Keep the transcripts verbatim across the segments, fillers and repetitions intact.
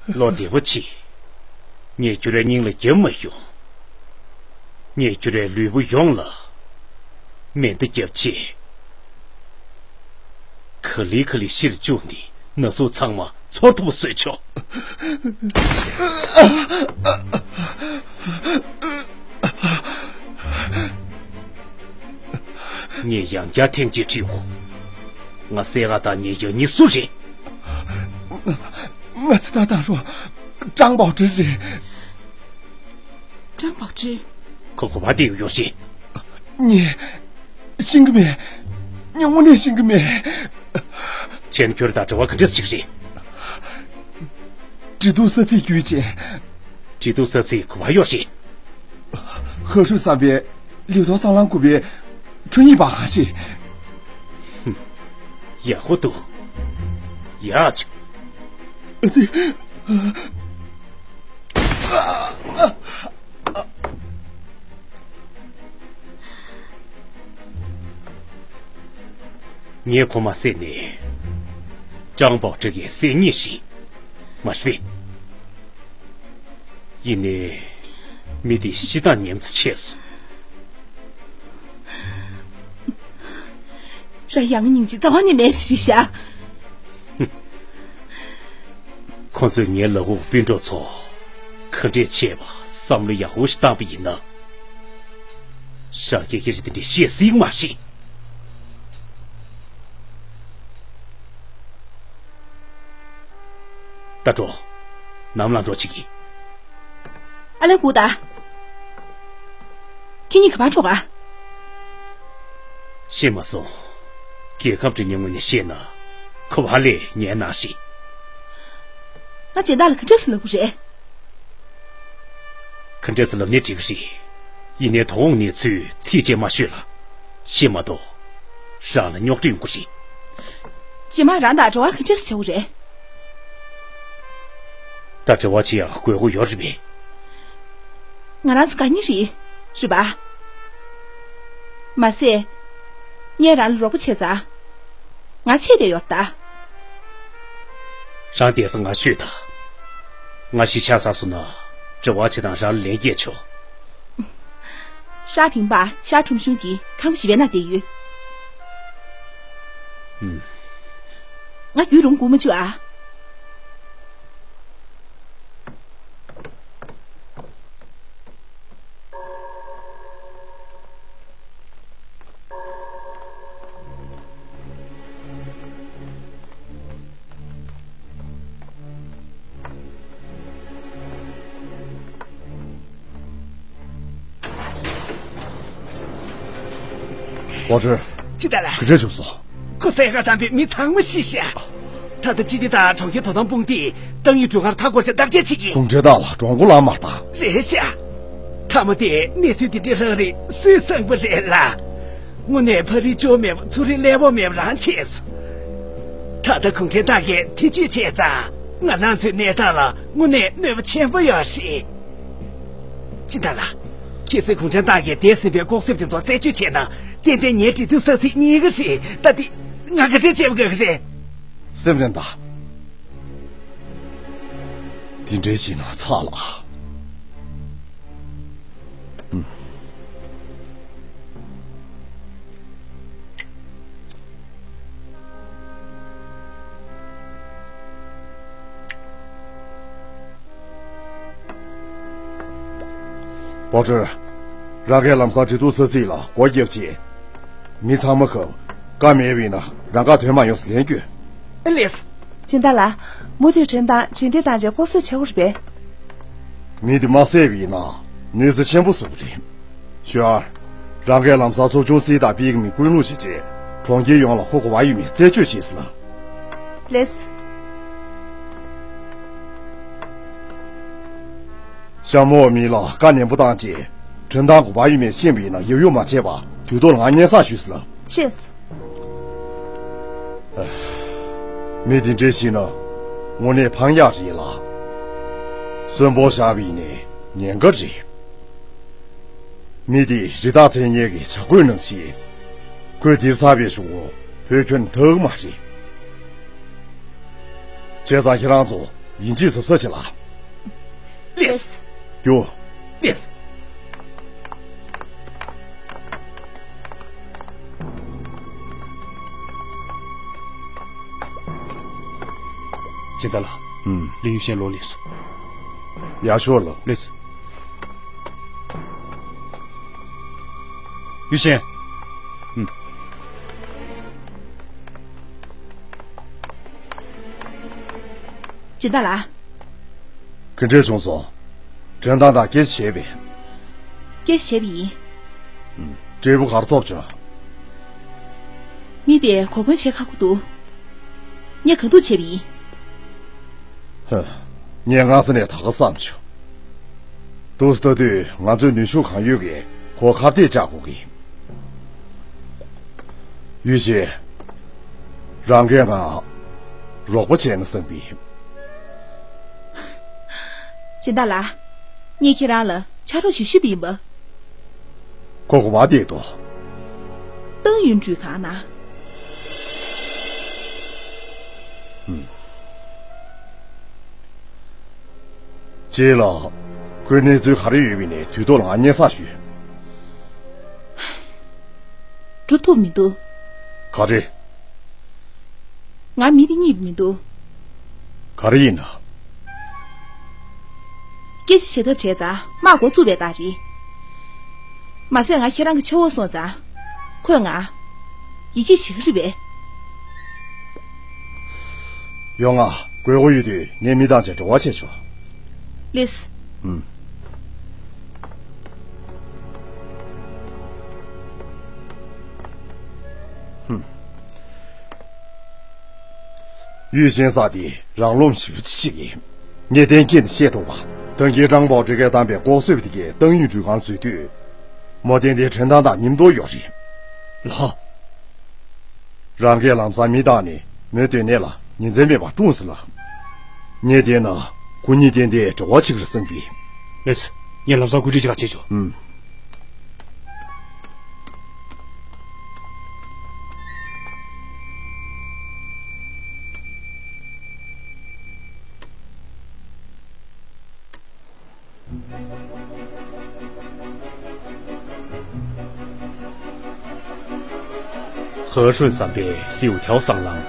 བློ་བདེ་པོ་བྱེད། ངས་ཁྱོད་རའི་སྙིང་ལ་རྒྱབ་མ་ཡོང་། ངས་ཁྱོད་རའི་ལུས་པོ་ཡོངས་ལ་མེ་མདའ་བརྒྱབ་བྱས། ག་ལེ་ག་ལེ་ཤི་ལ་བཅུག་ནས་ན་ཟུག་ཚང་མ་ཚོར་ཐུབ་པ་བཟོས་ཆོག། ངས་ཡང་བསྐྱར་ཐེངས་གཅིག་དྲིས་གོ། ང་སྲས་ཨ་དང་ངའི་ཡང་སྙིང་སུ་རེད། ང་ཚོ་ད་དང་རོ། ཀྲང་པའོ་ཀྲི་རེད། ཀྲང་པའོ་ཀྲི། ཁོ་གོ་བ་དེ་ཡོད་ཤི། ངས་ཤེས་ཀྱི་མེད། ངས་དངོས་གནས་ཤེས་ཀྱི་མེད། ཁྱེད་ཁྱོད་ད་དྲི་བ་ག་འདྲས་ཞིག་རེད། འབྲེལ་གཏུག་ས་ཚིགས་བརྒྱུད་བྱས། འབྲེལ་གཏུག་ས་ཚིགས་གོ་བ་ཡོད་ཤི། ཧ་ཧྲུ་བསམ་པའི་ལིའུ་ཐོ་སང་ལང་དགོན་པའི་ཁྲུང་ཡིག་པ་གང་རེད། ཧུམ། ཡག་པོ་འདུག། ཡག་ཆུ། ཨ་ཙི། ངས་ཁོ་མ་བསད་ནས། ཀྲང་པའོ་ཀྲི་གི་སྲས་གཉིས་ཤིག་མ་རེད་པས། ཡིན་ནའི། མི་དེ་ཤི་སྟངས་ཉམས་ཚོད་ཆེ་སོང་། ར་ཡང་སྙིང་རྗེ་རྩ་བ་ནས་མེད་པ་ཞིག་རེད་ཤག། ཁོ་ཚོས་ངའི་ལག་འོག་སྤུན་གྲོགས་ཚོ་ག་འདྲས་བྱས་པ་བསམ་བློ་ཡག་པོ་ཞིག་བཏང་པ་ཡིན་ན། རང་སྐྱེ་ཁྱེད་ཀྱིས་དེ་འདྲས་བཤད་སྲིད་མ་རེད། ད་འགྲོ། ནམ་ལངས་འགྲོ་བྱེད་ཀྱི། ཨ་ལེ་སྒུག་ད། ཁྱེད་གཉིས་ག་པར་འགྲོ་ག། ཤེས་མ་སོང་། རྒྱལ་ཁབ་འདྲ་མཉམ་ངོས་ནས་བཤད་ན། ཁོ་བ་ལས་ཉན་ན་ཞིག། ང་སྦྱིན་བདག་ལ་ག་འདྲས་སེ་ལབ་དགོས་རེད། ག་འདྲས་སེ་ལབ་ནའི་འགྲིག་གི་རེད། ཡིན་ནའི་དོ་དགོང་གནས་ཚུལ་ཚིག་གཅིག་མ་ཤོད་ལ། ཤེས་མ་གཏོགས། རང་ལ་རྙོག་དྲ་ཡོང་གི་རེད། རྗེས་མ་རང་དང་འབྲེལ་བ་ག་འདྲས་སེ་བྱེད་དགོས་རེད། ད་འབྲེལ་བ་བྱེད་ཡག་དགོས་མཁོ་ཡོད་རེད་པས། ང་རང་ཚོ་དགའ་ཉེ་རེད། རེད་པ། མ་ཟད། ངས་རང་ལ་རོགས་པ་བྱས་ཙང་། ང་ཆེད་དུ་ཡོད་ད། རང་བསྡད་ས་ང་ཤོད་ད། ང་གཞིས་ཆགས་ཚར་སོང་ན་འབྲེལ་བ་བྱེད་དང་རང་ལ་ལན་སྐྱེལ་ཆོག། ཤར་ཕིང་པ་ཤར་ཁྲོམ་གཞུང་གི་ཁང་པ་བཞི་པའི་ནང་བསྡད་ཡོད། ཨུམ། ང་རྒྱུན་རུང་སྒུག་མ་བཅུག་ཨ། པའོ་ཀྲི། ཅི་ད་ལ། ག་འདྲ་བྱུང་སོང་། ཁོ་སྲས་ཨ་དམ་པའི་མི་ཚང་མ་ཤི་ཤག། ད་ལྟ་སྤྱི་བདེ་དང་གྲོང་ཁྱེར་དོ་དམ་དཔུང་སྡེས་ཏང་ཡིག་སྒྲུབ་ཁང་མཐའ་སྐོར་བྱས་བརྟག་དཔྱད་བྱེད་ཀྱི། གུང་ཁྲན་ཏང་ལ་གྲོང་སྐོར་ལ་མ་བཏང་། རེད་ཤག། མཐའ་མ་དེ་གནས་ཚུལ་འདི་འདྲའི་ལྷག་རེད། སུས་གསང་པ་རེད་ལ། དངོས་གནས་ཕ་རི་ཅོ་མེད་པ་ཚུ་རི་ཀླད་པོ་མེད་པ་རང་བྱས་སོང་། ད་ལྟ་གུང་ཁྲན་ཏང་གིས་ཐེ་བྱུས་བྱས་ཙང་། ང་རང་ཚོའི་གནས་སྟངས་ལ་དངོས་གནས་གནོད་པ་ཆེན་པོ་ཡོད་རེད། ཅི་ད་ལ། ཁྱེད་ཚོས་གུང་ཁྲན་ཏང་གིས་འདས་ཟིན་པའི་ལྐོག་གསོད་དེ་ཚོ་རྩད་གཅོད་བྱས་ན། ཏན་ཏན་ངའི་འབྲེལ་གཏུག་ས་ཚིགས་རྙེད་ཀྱི་རེད། ད་དེ་ང་ག་འདྲས་བྱེད་པ་དགའ་གི་རེད། སེམས་ལྡན་ད། དེ་འདྲས་བྱས་ན་ཚར་ལ། པའོ་ཀྲི། རང་གིས་ལམ་སང་འབྲེལ་གཏུག་ས་ཚིགས་ལ་སྒོ་བརྒྱབ་རྗེས། མི་ཚང་མ་གིས་བཀའ་མེད་པ་ཡིན་ན་རང་དགར་ཐོན་མ་ཡོང་ཟེར་ལན་བསྐྱོན། ལགས་སོ། སྦྱིན་བདག་ལགས། མུ་མཐུད་ཁྲིམས་དང་འབྲེལ་མཐུད་བཏང་རྗེས་ལྐོག་གསོད་བྱེད་དགོས་རེད་པས། མི་དེ་མ་བསད་པ་ཡིན་ན་གནོད་འཚེ་ཆེན་པོ་བཟོ་གི་རེད། ཞུ་ཨར། རང་གིས་ལམ་སང་ཚོགས་ཆུང་སི་དང་པིག་མི་བཀོད་ལུགས་བྱེད་ཆེད་གྲོང་ཁྱེར་ཡོངས་ལ་ཁོ་གོ་བ་ཡོད་མེད་རྩད་གཅོད་བྱེད་ཟེར་ལ། ལགས་སོ། ཤ་མོ་མི་ལ་བཀའ་ནན་པོ་བཏང་རྗེས། ཁྲིམས་དང་གོ་བ་ཡོད་མེད་ཤེས་པ་ཡིན་ན་ཡབ་ཡུམ་མ་བྱས་པ་དུས་ཐོག་ལ་ང་སྙན་སེང་ཞུས་ཟེར་ལ། ཤེས་སོང་། མི་དེ་འདྲ་ཞིག་ན་དངོས་གནས་ཕངས་ཡག་རེད་ལ། གསོན་པོ་བཞག་པ་ཡིན་ནའི་ཉེན་ཁ་རེད། མི་དེ་རི་དྭགས་མཚན་སྙན་གྱི་བྱ་རྒོད་ནང་བཞིན། ཁོས་དེར་ཚར་བའི་གཞུག་གུ་བོད་ཁྱོན་ཐག་མ་རེད། བྱས་ཙང་ཁྱེད་རང་ཚོ་ཡིན་གཅིག་གཟབ་གཟབ་བྱེད་ལ། ལེས། རྒྱུགས། ལེས། སྦྱིན་བདག་ལགས། ཨུམ། ལིའུ་ཡུས་ཤན་ལོག་སླེབས་སོང་། ཡར་ཤོག་ལགས། ལེས། ཡུས་ཤན། ཨུམ། སྦྱིན་བདག་ལགས། ག་འདྲས་བྱུང་སོང་། ཁྲིན་ཏང་ཏང་སྐད་ཆ་བྱས་པས། སྐད་ཆ་བྱས་པ་ཡིན། ཨུམ། འབྲས་བུ་ག་རེ་ཐོབ་བྱུང་། མི་དེ་གོ་སྐོན་བྱེད་ཁག་པོ་འདུག་ངས་ག་འདུག་བྱས་པ་ཡིན། ཧ། ངས་སྔ་ས་ནས་ད་ག་བསམ་བྱུང་། འདུག་སེ་ལྟ་དུས་ང་ཚོས་ནུས་ཤུགས་གང་ཡོད་ཀྱིས་ཁོ་ཁ་གཏད་བཅག་དགོས་ཀྱི། ཡུས་ཤན། རང་གིས་ང་རོགས་པ་བྱས་ན་བསམ་གྱི། སྦྱིན་བདག་ལགས། ངས་ཁྱེད་རང་ལ་ཕྱག་རོགས་ཞུ་ཞུས་པ་ཡིན་པ། ཁོ་གོ་མ་བསྡད་དོ། ཏང་ཡུན་ཀྲུའུ་གང་ན། ཨུམ། རྗེས་ལ་ཁོའི་གནས་ཚུལ་ག་རེ་ཡོད་པ་ཡིན་ནའི་དུས་ཐོག་ལ་ང་སྙན་སེང་ཞུས། སྒྲུབ་ཐུབ་མི་འདུག་ག་རེ། ང་མི་དེ་རྙེད་མི་འདུག་ག་རེ་ཡིན་ན། སྐད་ཆ་བྱེད་ཐབས་བྲལ་ཙང་དམག་འགོ་བཙུགས་པའི་རྟགས་རེད། མ་ཟད་ང་ཁྱེད་རང་གི་ཆེ་བོ་སོང་ཙང་། ཁོས་ང་ཡིད་ཆེས་བྱེད་ཀྱི་རེད་པས། ཡོང་ང་། དགོས་མཁོ་ཡོད་དུས་ངས་མི་བཏང་བྱས་འབྲེལ་བ་བྱས་ཆོག་ལེས། ཨུམ། ཧུམ། ཡུས་ཤན་ས་དེ་རང་རློམ་ཞེ་པོ་ཅིག་ཡིན། ངས་གཏན་འཁེལ་ནས་བཤད་ཐུབ་པ། ད་གིན་ཀྲང་པའོ་ཀྲི་གིས་བཏང་པའི་ལྐོག་གསོད་པ་དེ་གས་ཏང་ཡུན་ཀྲུའུ་སྒང་འཛུལ་དུས། མོ་ཏན་ཏན་ཁྲིན་ཏང་ཏང་མཉམ་དུ་ཡོད་རེད། ལགས། རང་གིས་ལམ་སང་མི་བཏང་ནས་མོའི་སྡོད་གནས་ལ་ཉིན་མཚན་མེད་པར་སྲུངས་ཟིན་ལ། ངས་བལྟས་ན་ཁོ་གཉིས་ཏན་ཏན་འབྲེལ་བ་བྱེད་ཀྱི་རེད་བསམ་གི། ལགས་སོ། ངས་ལམ་སང་བཀོད་སྒྲིག་བྱེད་ག་བྱེད་ཆོག་ཨུམ། ཧེ་ཧྲུན་ཟམ་པའི་ལིའུ་ཐའོ་སྲང་ལམ།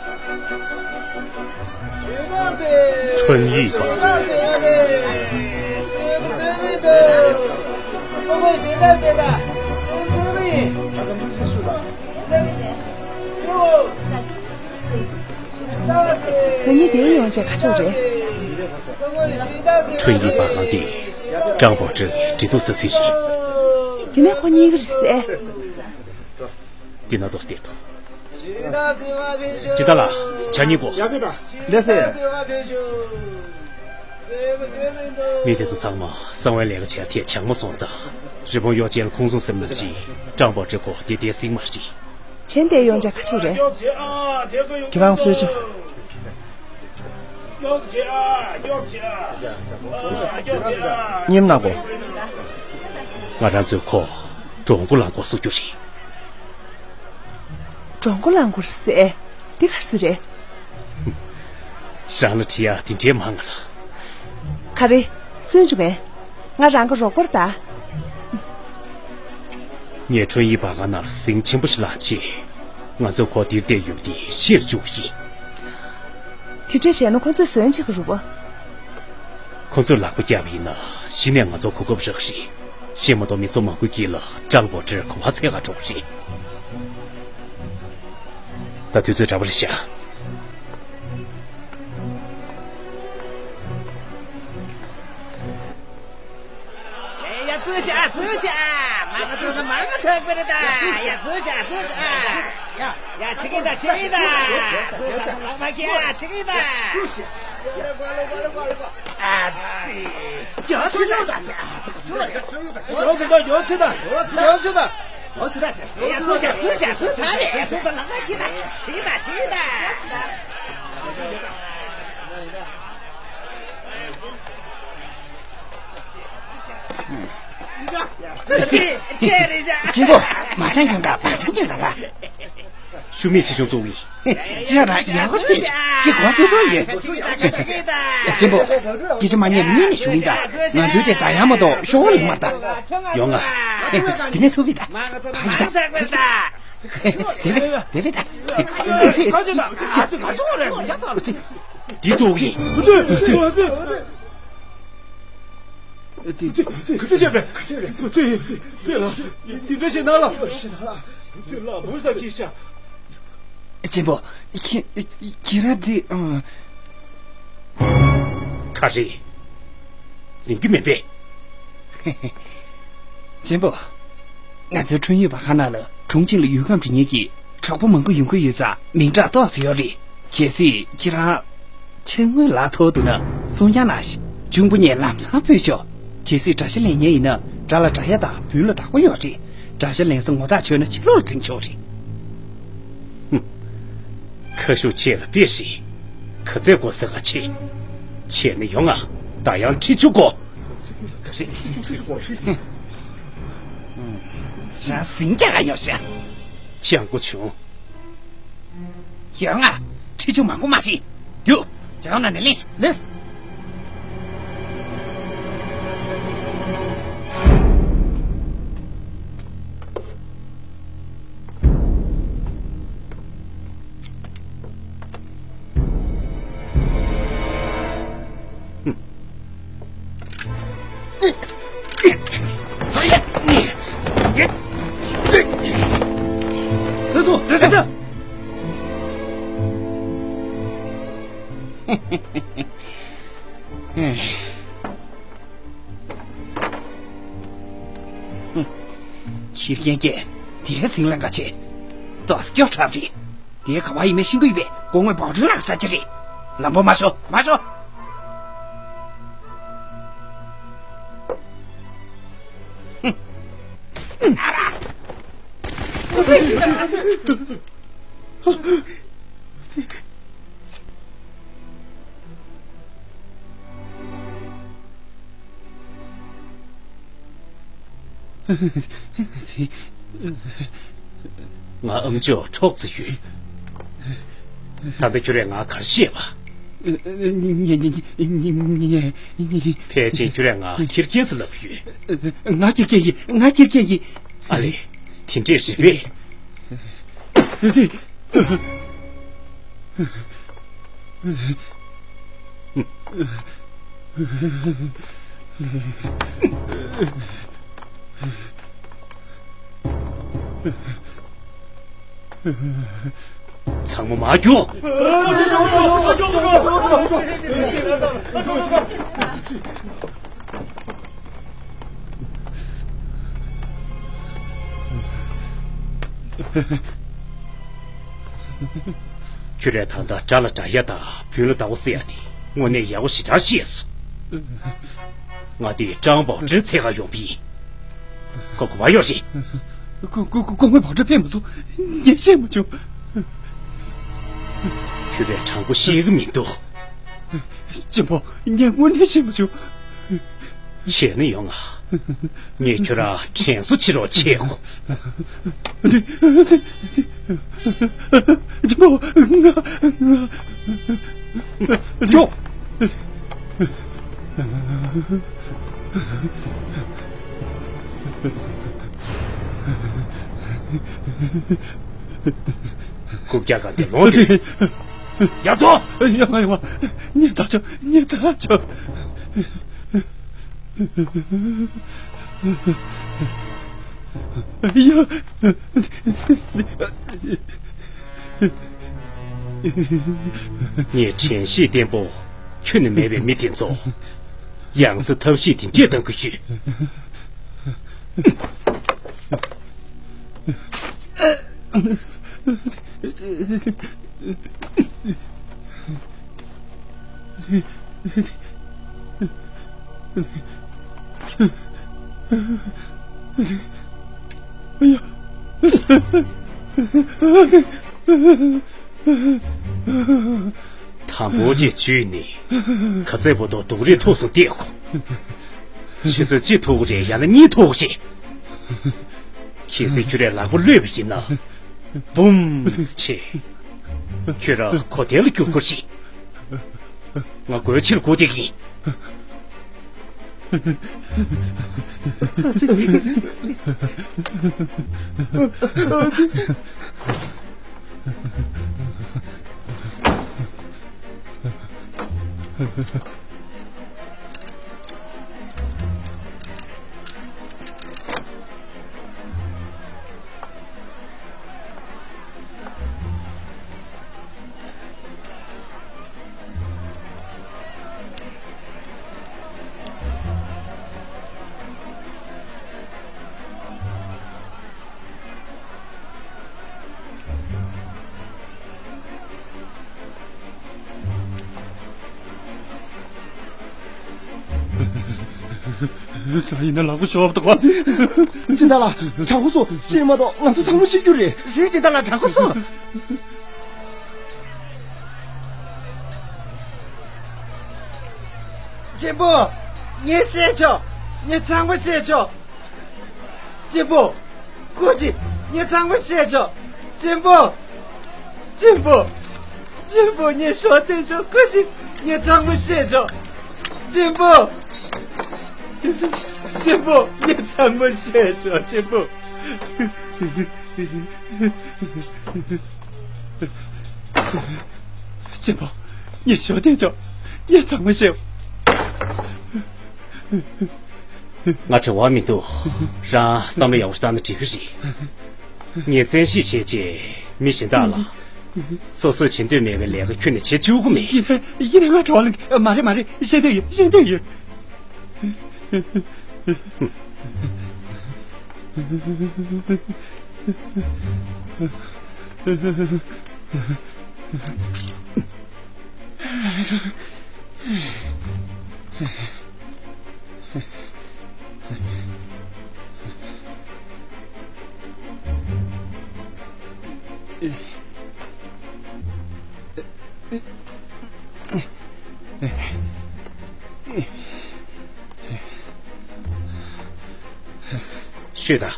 ཁྲོན་ཡིག་པ། ཁོ་གཉིས་དེ་ཡོང་བྱས་ག་ཕྱོགས་རེད། ཁྲོན་ཡིག་པ་གང་དེ་ཀྲང་པོ་ཀྲི་འབྲེལ་གཏུག་ས་ཚིགས་རེད། དེ་ནས་ཁོ་གཉིས་ཀྱི་རེད་ཟེར། འདི་ན་ཏོག་སྟེར་དང་། ཇི་ལྟར་ལ་བྱ་གཉིས་པོ། ཡག་པོ་དང་། ལེ་སེ། མི་དེ་ཚོ་ཚང་མ་གསང་བའི་ལས་ཀ་བྱེད་ཐད་བྱང་མ་སོང་ཙང་། རི་བོང་གཡོག་ཅན་ལ་ཁོང་སྲུང་སེམས་ནང་བཞིན་ཀྲང་པོ་ཀྲི་ཁོ་དེ་དེ་སྲིང་མ་རེད། གཞན་དེ་ཡོང་བྱས་ག་ཕྱོགས་རེད། ཁྱེད་རང་གསོལ་ཇ། ཉིམ་ནག་པོ། ང་རང་ཚོའི་ཁོ་གྲོང་པོ་ལ་འགོ་སུ་རྒྱུ་རེད། གྲོང་པོ་ལ་འགོ་རེད་ཟེར། འདི་ག་རེ་ཟེར་རེད། རང་ལ་དྲི་ཡག་དེ་འདྲའི་མང་ང་ལ། ག་རེ། སུན་ཅུ་མེ། ང་རང་གི་རོགས་པར་གདའ། ངས་ཁྲོན་ཡིག་པ་གང་ནང་ཟིང་ཆེན་པོ་ཞིག་བསླངས་རྗེས། ང་ཚོ་ཁོ་འདིར་བསྡད་ཡོད་པ་དེ་ཤེས་བཅུག་གི་ཡིན། དེ་འདྲ་བྱས་ན་ཁོ་ཚོས་བཟོན་བྱེད་ཀྱི་རེད་པ། ཁོ་ཚོས་ལག་པ་བརྒྱབ་པ་ཡིན་ན་གཞི་ནས་ང་ཚོ་གོ་སྐབས་རག་རེད། ཤེས་མ་གཏོགས་མི་ཚོ་མང་པོའི་དཀྱིལ་ལ་ཀྲང་པོ་ཀྲིར་གོ་བ་འཚོལ་ག་འགྲོ་གི་རེད། ད་དུས་ཚོད་དྲག་པོ་རེད་ཤག་ཡ་ཡ་ཙི་ཤ་ཙི་ཤ། མ་ག་ཙི་ཤ་མ་མ་ཐག་པ་རེད་ད། ཡ་ཙི་ཤ་ཙི་ཤ། ཡ་ཡ་ཕྱི་གི་ད་ཕྱི་གི་ད། ཙི་ཤ་ལག་མ་ཁྱེར་ཕྱི་གི་ད། ཨ་ཙི། ཡ་ཙི་ཤ་ད་ཅི། ཨ་ཙི། ཡ་ཙི་ཤ་ད་ཡ་ཙི་ཤ་ད། ཡ་ཙི་ཤ་ཙི་ཤ་ཙི་ཤ་ད། ཡ་ཙི་ཤ་ཙི་ཤ་ཙི་ཤ་ད། ཙི་ཤ་ལག་མ་ཁྱེར་ད་ཕྱི་གི་ད་ཕྱི་གི་ད། ཅི་གོ། མ་ཅང་གྱོན་ད་མ་ཅང་གྱོན་ད་ད། ཤུ་མེད་ཆེ་ཆུང་གཙོ་བོ་ཡིན། ཅི་ཡང་རང་ཡག་པོ་རེད། ཅི་གོ་ཚོད་འགྲོ་ཡིན། གཅེན་པོ། སྐད་ཆ་མ་ཉན་མི་ཉན་ནས་ཞུ་ཡིན་ད། ང་ཚོའི་དེ་ད་ཡང་མ་གཏོགས་ཤོག་ལེགས་མ་ད། ཡོང་ང་། དེ་ནས་ཚུགས་པའི་ད། ཕ་གི་ད། དེ་རེད་དེ་རེད་ད། འདི་ཚོ་ཡིན། ག་འདྲ་བྱས་པས། ཚེ་ཚེ་ལ་འདི་འདྲ་ཞིག་ན་ལ། ཚེ་ལ་མུ་ས་ཁྱི་ཤ། གཅེན་པོ། ཁྱེད་ཁྱེད་རང་འདི་ཨང་། ག་རེ། ལེན་རྒྱུ་མེད་པས། གཅེན་པོ། ང་ཚོའི་ཁྲོན་ཡོད་པ་ཁ་ན་ལ་གྲོང་ཁྱེར་ལ་ཡུལ་ཁམས་འདྲི་མཁན་གྱི་གྲོགས་པོ་མང་པོ་ཡོང་གི་ཡོད་ཙང་མིང་གྲགས་ཏོག་ཙམ་ཡོད་རེད། གལ་སྲིད་ཁྱེད་རང་ཕྱག་དངུལ་ལག་ཐོག་འདུག་ན་གསུང་ཡ་ན་ཞིག་གཅུང་པོ་ངས་ལམ་སང་ཕུལ་ཆོག་གལ་སྲིད་དགྲ་ཤ་ལེན་མཁན་ཡིན་ན་དགྲ་ལ་དགྲ་ཡ་དང་བུ་ལ་བདག་པོ་ཡོད་རེད། དགྲ་ཤ་ལེན་ས་ངོ་ཐག་ཆོད་ན་ཕྱི་ལོགས་ལ་འཛིང་ཆོག་རེད། ཧུམ། ཁ་ཤུགས་ཆེ་ལ་དཔེ་ཞིག་ག་ཚད་དགོས་ཟེར་ག་ཆེ། ཆེ་ནི་ཡོང་ང་། ད་ཡང་ཁྲི་ཆུ་དགོ། རང་ཟིང་རྒྱག་ག་ཡོང་ཤག་ཅང་གོ་བྱུང་། ཡོང་ང་། ཁྲི་ཆུ་མང་པོ་མ་རེད། རྒྱུགས། ཇག་ན་ནས་ལེན། ལེས། དེ་ཚོ་དེ་ཚོ། ཁྱི་རྒན་སྐྱེས་དེའི་ཟིང་ལ་འགའ་ཆེ། ཏོག་སྐྱོ་ཁྲབ་རེད། དེའི་ག་བ་ཡིན་མིན་ཤེས་ཀྱི་ཡོད་པས་སྐུ་ངོ་བག་གྲོའི་ལག་ས་ཆ་རེད། ལམ་པོ་མ་ཤོ་མ་ཤོ། ང་ཨམ་ཅོག་འཕྲོག་རྩིས་ཡོད། ད་ལྟ་ཁྱོད་རས་ང་ག་རེ་བཤད་པ། ཕལ་ཆེར་ཁྱོད་རས་ང་ཁྱི་རྒན་ཟེར་ལབ་ཀྱི་ཡོད། ང་ཁྱི་རྒན་ཡིན། ང་ཁྱི་རྒན་ཡིན། ཨ་ལས། དེ་འདྲས་རེད་པས། ཚང་མ་མར་རྒྱུགས། ཁྱོད་རས་ད་ལྟ་དགྲ་ལ་དགྲ་ཡ་དང་བུ་ལ་བདག་པོ་ཟེར་ཡ་དེ་དངོས་གནས་ཡག་པོ་ཞེ་དྲག་ཤེས་སོང་། ང་དེ་ཀྲང་པའོ་ཀྲི་འཚོལ་ག་ཡོང་པ་ཡིན། ཁོ་ག་པར་ཡོད་རེད། ཁོ་ཁོ་ཁོ་ཁོ་ངའི་བག་གྲོ་ཕེབས་མ་སོང་། ངས་ཤེས་མ་བྱུང་། ཁྱོད་རས་དྲང་པོ་ཤེས་ཀྱི་མི་འདུག་གཅེན་པོ། ངས་དངོས་གནས་ཤེས་མ་བྱུང་། བྱས་ན་ཡོང་ང་། ངས་ཁྱོད་རང་དྲན་གསོ་བྱེད་རོགས་བྱེད་གོ། གཅེན་པོ། ང་ང་། ཅོ། རྐུབ་བཀྱག་ག་དེ་ལོང་དེ། ཡ་ཚོ། ཡ་ང་ཡ་ང་། ངས་ཚར་ཆོག་ངས་ཚར་ཆོག་ཡ། ངས་དྲན་ཤེས་བརྟན་པོ་ཁྱོན་ནས་མེད་པའི་མི་དེ་ཚོ་ཡང་སེ་ཐབས་ཤེས་དེ་འདྲས་གཏང་གི་ཡོད། དང་པོ་ཅིག་འཇུས་ནས་ག་ཚད་བར་དུ་སྡུག་རུས་ཐུག་སོང་བལྟས་གོ། ཆུ་ཚོད་གཅིག་ཐུག་གི་རེད། ཡང་ན་གཉིས་ཐུག་གི་རེད། གལ་སྲིད་ཁྱོད་རས་ལག་པ་གློད་པ་ཡིན་ན། བུམ་ཟེར་བྱེད། ཁྱོད་རང་གོ་དན་ལ་བསྒྱུར་དགོས་ཤིག་ང་དགོས་ཆེད་སྒུག་བསྡད་ཀྱི་ཡིན། ད་ཡིན་ན་ལག་པ་ཤོར་བ་འདུག་ག་སྦྱིན་བདག་ལགས། དྲང་པོ་སོང་། ཤེས་མ་གཏོགས་ང་ཚོ་ཚང་མ་ཤི་རྒྱུ་རེད། རེད། སྦྱིན་བདག་ལགས། དྲང་པོ་སོང་། གཅེན་པོ། ངས་བཤད་ཆོག་ངས་ཚང་མ་བཤད་ཆོག་གཅེན་པོ། སྐུ་མཁྱེན། ངས་ཚང་མ་བཤད་ཆོག་གཅེན་པོ། གཅེན་པོ། གཅེན་པོ། ངས་ཤོར་བསྡད་ཆོག་སྐུ་མཁྱེན། ངས་ཚང་མ་བཤད་ཆོག་གཅེན་པོ། གཅེན་པོ། ངས་ཚང་མ་བཤད་ཆོག་གཅེན་པོ། གཅེན་པོ། ངས་ཤོར་བསྡད་ཆོག་ངས་ཚང་མ་བཤད། ང་བྲེལ་བ་མི་འདུག་རང་བསམ་བློ་ཡག་པོ་བཏང་ན་འགྲིག་གི་རེད། ངས་བཙན་ཤེད་བྱས་རྗེས་མི་གཞན་དག་ལ། སོ་སོས་བྱེད་འདོད་མེད་པའི་ལས་ཀ་ཁྱོན་ནས་བྱེད་བཅུག་གི་མེད། ཡིན་ན་ཡིན་ན་ང་བྲེལ་བ་ལངས་ཀྱི་མ་རེད། མ་རེད། བཤད་འདོད་ཡོད། བཤད་འདོད་ཡོད། ཤོད་དང་།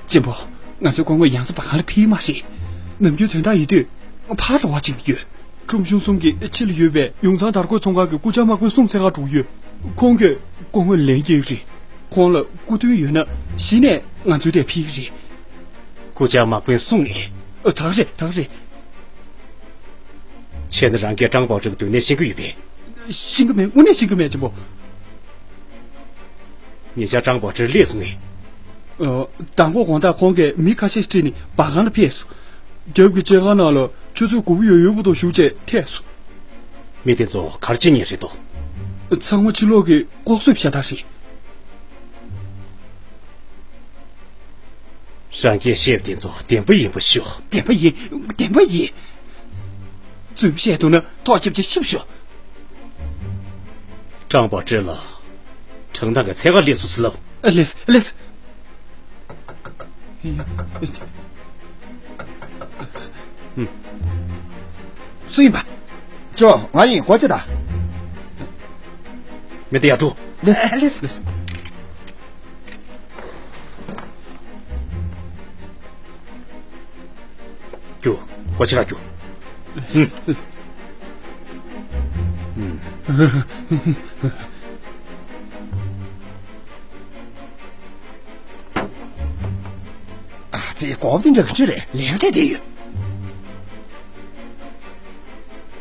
གཅེན་པོ། ང་ཚོའི་སྐུ་ངོ་ཡང་སེ་བ་ག་ལ་ཕེབས་མ་རེད། ནམ་རྒྱུན་དོན་དག་ཡོད་དུས་ཕར་འགྲོ་བ་ཅིག་ཡོད། ཁྲོམ་གཞུང་གསུམ་གྱི་ཕྱི་ལ་ཡོད་པའི་ཡུང་ཚང་དར་གོས་ཚོང་ཁང་གི་སྐུ་བཅར་དམག་དཔོན་སུང་འཚོལ་ག་འགྲོ་གི་ཡོད། ཁོང་གིས་སྐུ་ངོ་ལན་སྐྱེལ་གྱི་རེད། ཁོང་ལ་སྐུ་མདུན་ཡོད་ན་གཞི་ནས་ང་ཚོའི་དེར་ཕེབས་ཀྱི་རེད། སྐུ་བཅར་དམག་དཔོན་སུང་ཨེ། ཨ། ད་ག་རེད། ད་ག་རེད། བྱས་ན་རང་གིས་ཀྲང་པའོ་ཀྲི་གི་སྡོད་གནས་ཤེས་ཀྱི་ཡོད་པས། ཤེས་ཀྱི་མེད། དངོས་གནས་ཤེས་ཀྱི་མེད། གཅེན་པོ། ཉེ་ཆར་ཀྲང་པའོ་ཀྲི་སླེབས་སོང་ངས། ཨ། མདང་དགོང་དགོང་དག་ཁོང་གིས་མི་ཁ་ཤས་ཁྲིད་ནས་བ་གང་ལ་ཕེབས་སོང་། རྒྱབ་ཀྱི་སྐྱེས་སྐར་ནང་ལ་ཆུ་ཚོད་དགུ་པ་ཡོལ་ཡོལ་བར་དུ་བཞུགས་བྱས་ཐད་སོང་། མི་དེ་ཚོ་ག་རེ་བྱེད་མཁན་རེད་དོ། ཚང་མ་ཕྱི་ལོགས་ཀྱི་ལྐོག་གསོད་བྱ་དག་རེད། རང་གིས་བཤད་པ་དེ་ཚོ་བདེན་པ་ཡིན་པ་ཤོད། བདེན་པ་ཡིན། བདེན་པ་ཡིན། རྫུན་བཤད་འདུག་ན་ཐོག་རྒྱབ་བྱས་ཤི་བ་ཤོག་ཀྲང་པའོ་ཀྲི་ལ་ཁྲང་ཐང་གི་འཚོལ་ག་སླེབས་སོང་ཟེར་ལབ། ཨ། ལགས་སོ། ལགས་སོ། སུ་ཡིན་པ། ཅོ། ང་ཡིན། སྒོ་ཕྱེ་དང་། མི་དེ་ཡར་འགྲོ། ལགས་སོ། ལགས་སོ། རྒྱུགས། སྒོ་ཕྱེ་ག་རྒྱུགས། ཨ་ཙི། གོ་བ་འདི་འདྲ་ག་ཅི་རེད། ལས་ཀ་བྱས་བསྡད་ཡོད།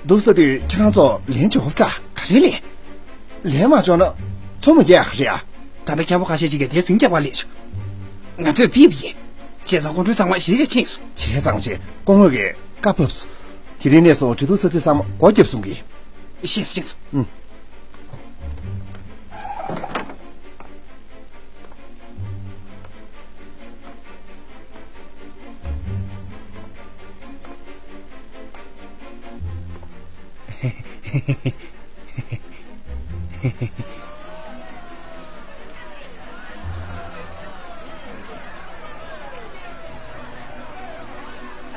འདུག་ས་དུས་ཁྱེད་རང་ཚོ་ལན་འཇོག་དྲ། ག་རེ་ལན། ལན་མ་འཇོག་ན་ཚོང་མ་རྒྱག་ག་རེད་ཨ། ད་ལྟ་རྒྱལ་པོ་ཁ་ཤས་ཅིག་གིས་དེ་ཟིང་རྒྱག་པ་ལས་བྱུང་། ང་ཚོས་ཕུད་པ་ཡིན། བྱས་ཙང་སྐུ་མགྲོན་ཚང་མ་གཞིས་ཆགས་ཕྱིན་སོང་། བྱས་ཙང་བྱས། སྐུ་ངོ་གིས་བཀའ་ཕབ་སོང་། དེ་རིང་ནས་བཟུང་འབྲེལ་གཏུག་ས་ཚིགས་ཚང་མ་སྒོ་བརྒྱབ་སོང་གི། ཤེས་སོང་། ཤེས་སོང་།